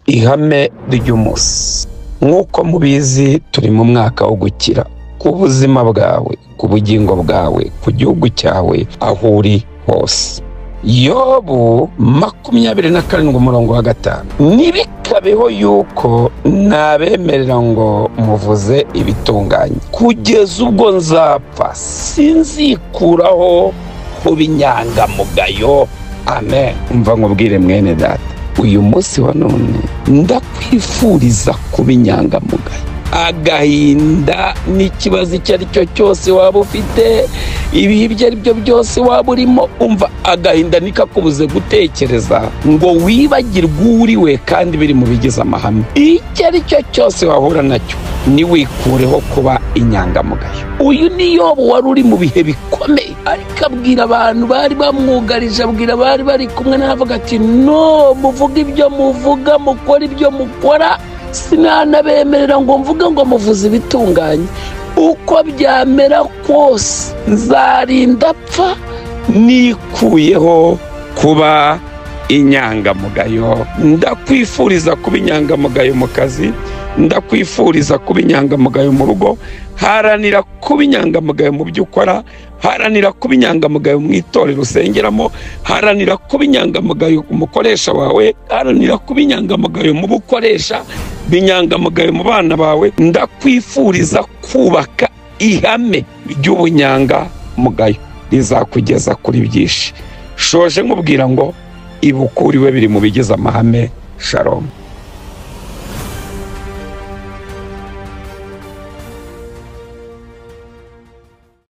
Ihame ry'umunsi. Nk'uko mubizi, turi mu mwaka wo gukira ku buzima bwawe, ku bugingo bwawe, ku gihugu cyawe, aho uri hose. Yobu 27 umurongo wa 5: "Ntibikabeho yuko nabemerera ngo muvuze ibitunganye. Kugeza ubwo nzapfa, sinzikuraho kuba inyangamugayo." Amen. Umva nkubwire, mwene data, uyu munsi wa none ndakwifuriza kuba inyangamugayo. Agahinda n'ikibazo icyo ari cyo cyose waba ufite, ibihe ibyo ari byo byose waba urimo, umva, agahinda ntikakubuze gutekereza ngo wibagirwe uwo uri we, kandi biri mu bigize amahame. Icyo ari cyo cyose wahura nacyo, ntiwikureho kuba inyangamugayo. Uyu ni Yobu wari uri mu bihe bikomeye, ariko abwira abantu bari bamwugarije, abwira abari bari kumwe, n'avuga ati: "No muvuga ibyo muvuga, mukora ibyo mukora, sinanabemerera ngo mvuge ngo muvuze ibitunganye. Uko byamera kose, nzarinda apfa nikuyeho kuba inyangamugayo." Ndakwifuriza kuba inyangamugayo mu kazi, ndakwifuriza kuba inyangamugayo mu rugo. Haranira kuba inyangamugayo mu byo ukora, haranira kuba inyangamugayo mu itorero usengeramo, haranira kuba inyangamugayo ku mukoresha wawe, haranira kuba inyangamugayo mu bo ukoresha, inyangamugayo mu bana bawe. Ndakwifuriza kubaka ihame ry'ubunyangamugayo rizakugeza kuri byinshi. Shoje nkubwira ngo ibukuriwe biri mu bigize amahame. Shalom.